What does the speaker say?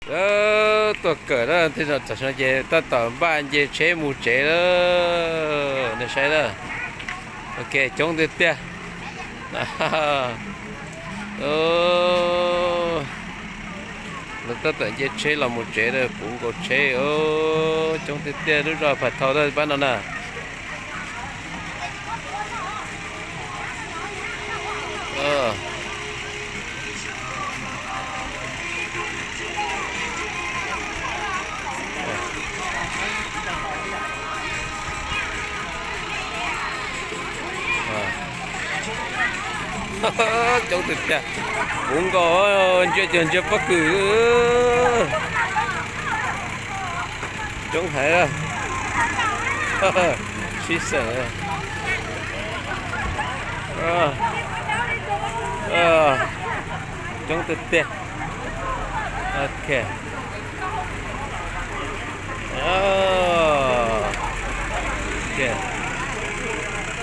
Tuaj kawm na, tej zaum tam sim no ces tab tom npaj nce tsheb mus tsev lawm, nej saib na. Ok, coob tiag tiag. Lawv tab tom nce tsheb los mus tsev lawm, puv nkaus tsheb. Coob tiag tiag, lub zos Pham Thau pab no na. Coob tiag tiag, puv nkaus, ntsia cov ntsia pob kws. Coob heev. Sib xeem. Coob tiag tiag. Ok. Ok.